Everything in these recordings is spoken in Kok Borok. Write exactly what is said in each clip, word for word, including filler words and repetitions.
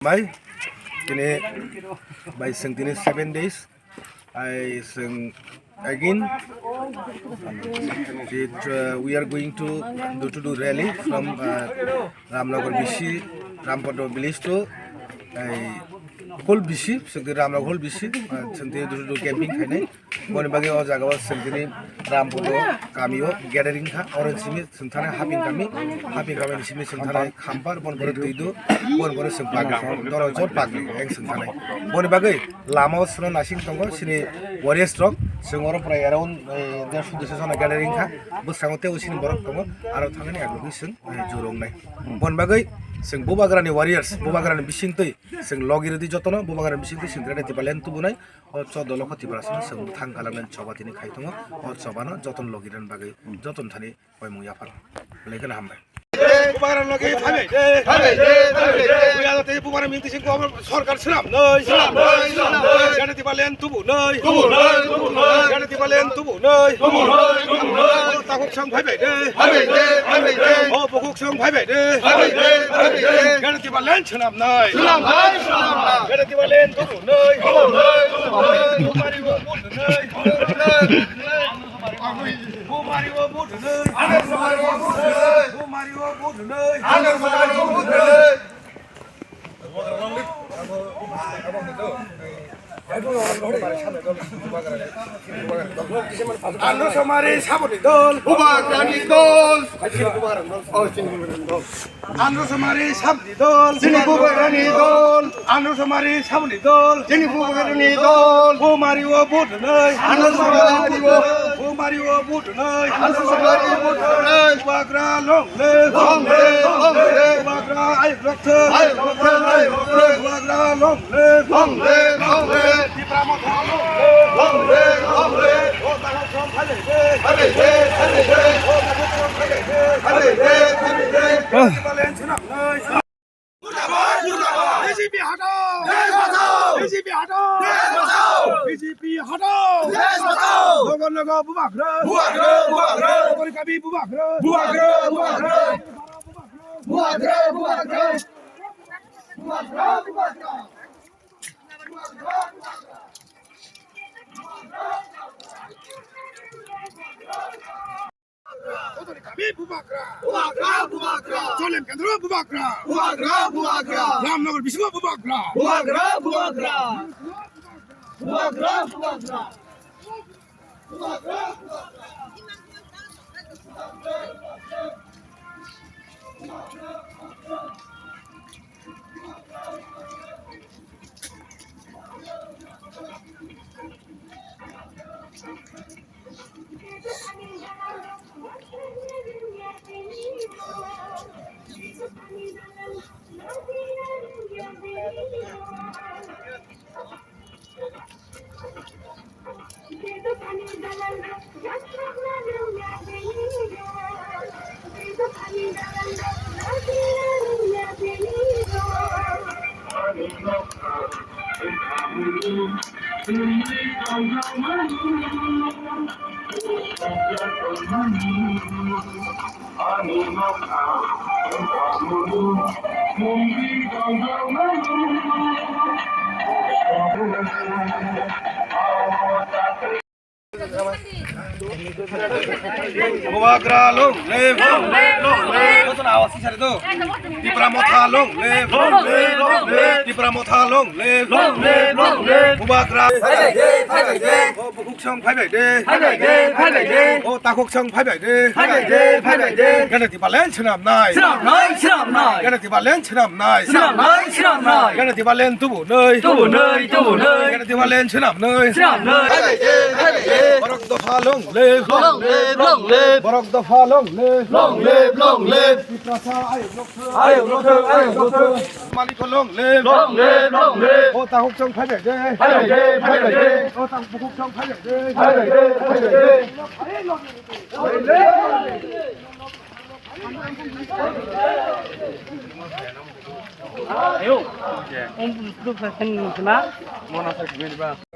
Bai, tini, bai, seng tini seven days. I seng again. It, uh, we are going to do to do rally from, uh, Ramnagar B C, Rampadwa village to, uh, whole B C, seng tini Ramnagar whole B C, uh, seng tini do to do camping khainai. Boni bagwi o jaga o seng tini Rampadwa kami o gathering kha, oro simi seng thani haping kami, haping kami simi seng thani khampar bon bore twi do, bon bore seng pagwi, doro jor pagwi eng seng thani. Boni bagwi lama o seno nasing tongo, sini warriors rok, seng oro prai around, eh, dersho duisho jona gathering kha, bwskango tei o sini borok tongo, aro thangani agugwi seng, eh, jurong nai. Boni bagwi seng Bubagrani warriors, Bubagrani bising twi, seng logi rwdi jotono, Bubagrani bising twi seng Greater Tipraland tubunai, o choddo lokho Tiprasano seng bwthang kalamani choba tini khai tongo, o chobano jotono logi rwna bagwi jotono thani Poimung yaphar. Belai kheno hambai. Bubagra logi phabai de. Phabai de, phabai de. Buya tei Bubagra ming tising ko sorkar swnam noi. Swnam noi, swnam noi. Greater Tipraland tubu noi. Tubu noi, tubu noi. Greater Tipraland tubu noi. Tubu noi, tubu noi. Takhuk song phabai de. Phabai de, phabai de. O bukhuk song phabai de. Phabai de, phabai de. Greater Tipraland swnam noi. Swnam noi, swnam noi. Greater Tipraland tubu noi. Tubu noi, tubu noi. Bumari bo bul noi. Bumari bo bul noi. Bumari bo bul noi. Bumari bo bul noi. Andro Somare saboni dol, Bubagrani dol. Andro Somare saboni dol, chini Bubagrani dol. Andro Somare saboni dol, chini Bubagrani dol. Bumari o vote noi. Andro Somare o. Bumari o vote noi. Andro Somare o vote noi. Bubagra long live. Long live, long live. Bubagra ayuk rok thwng. Ayuk rok thwng, ayuk rok thwng. Bubagra long live. Long live, long live. Tipra Motha long live. Long live, long live. O takhuk song phailai de. Phailai de, phailai de. O takhuk song phailai de. Phailai de, phailai de. Tipraland swnam noi. Murdabad, murdabad. B J P hatao. Desh bachao. B J P hatao. Desh bachao. B J P hatao. Desh bachao. Logo logo Bubagra. Bubagra, Bubagra. Bubagra, Bubagra. Bubagra, Bubagra. Bubagra, Bubagra. Bubagra, Bubagra. Bubagra, Bubagra. Bubagra, Bubagra. Chowdhury kami Bubagra. Bubagra, Bubagra. Cholem Kendro Bubagra. Bubagra, Bubagra. Ramnagar bisingo Bubagra. Bubagra, Bubagra. Bubagra, Bubagra. Bubagra, Bubagra. Bubagra long live. Long live, long live. Jotono awas sari do. Tipra Motha long live. Long live, long live. Tipra Motha long live. Long live, long live. Bubagra. Phaibai de, phaibai de. O bukhuk song phaibai de. Phaibai de, phaibai de. O takhuk song phaibai de. Phaibai de, phaibai de. Greater Tipraland swnam nai. Swnam nai, swnam nai. Greater Tipraland swnam nai. Swnam nai, swnam nai. Greater Tipraland tubu nai. Tubu nai, tubu nai. Greater Tipraland swnam nai. Swnam nai. Phaibai de, phaibai de. Borok dopha long live. Long live, long live. Borok dopha long live. Long live, long live. Tiprasa ayuk rok thwng. Ayuk rok thwng, ayuk rok thwng. Maliko long live. Long live, long live. O takhuk song phaibai de. Phaibai de, phaibai de. O takhuk song phaibai de. Phaibai de, phaibai de. Ayo. Om Buddha Sasana.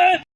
Hey,